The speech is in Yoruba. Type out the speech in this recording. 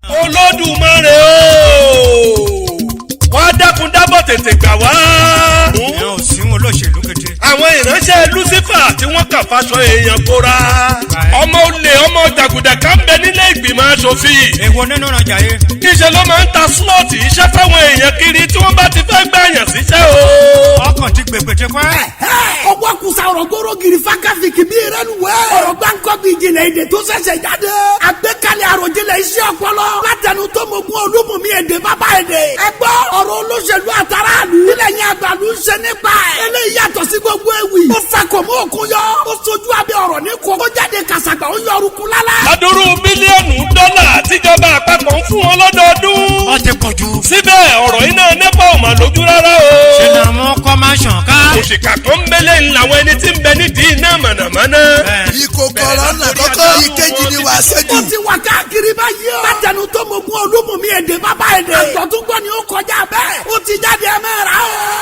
Olódùmarè o, wá dákun dábọ̀, tètè gbà wá. Ìyẹn ò sí wọn olóṣèlú kété. Àwọn ìránṣẹ́ Lucifer tí wọ́n kà fáṣọ èèyàn bora. Ọmọ olè, ọmọ jàgùdà kan bẹ nílé ìgbìmọ̀ aṣòfin. Èwo nínú ọjà yìí? Níṣẹ́ ló máa ń ta slot iṣẹ́ fáwọn èèyàn kiri tí wọ́n bá ti fẹ́ gbàyàn síṣẹ́ o. Ọkàn ti gbègbè ti pẹ́. Ọwọ́ kusa ọ̀rọ̀ gbóró giri fákàfìkì bíi rẹ́luwẹ́. Ọ̀rọ̀ gbáǹkọ́ bíi ìjìnlẹ̀ èdè tó ṣẹ̀ṣẹ̀ jáde. Àgbékalẹ̀ àròjinlẹ̀ iṣẹ́ ọpọlọ. Látẹnu tó mọ̀gún olúmọ̀mí, èdè bàbá èdè. Ẹ gbọ́ ọ̀rọ̀ olóṣèlú àtàràlù. Nílẹ̀ yẹn àgbàlú ń ṣe nípa ẹ̀. Eléyìí yàtọ̀ sí gbogbo ewì. Ó fakọ̀ mọ́ òkun yọ. Ó sojú abẹ́ ọ̀rọ̀ ní kò. Ó jáde kàṣàgbà, ó yọrùkú lálá. Adúrú bílíọ̀nù dọ́là tíjọba àpapọ̀ ń fún wọn lọ́dọọdún. Ó ti pọ̀ jù. Síbẹ̀, ọ̀rọ̀ iná NEPA ò mà lójú rárá o. Ṣe ni àwọn kọ́ máa ń ṣàn ká. Òṣìkà kan ń bẹ́lẹ̀ ń làwọn ẹni tí ń bẹ nídìí iná mànàmáná. Ìkòkò ọ̀rọ̀ ńlá kọ́kọ́, ìkejì ni wàá Ó ṣẹ́jú. ti wà káàkiri báyìí o. Látẹnu tó mọ̀gún olúmọ̀mí, èdè bàbá èdè. Àgbọ̀túngbọ̀ ni ó kọjá bẹ́ẹ̀. Ó ti jáde, ẹ mẹ́ra o.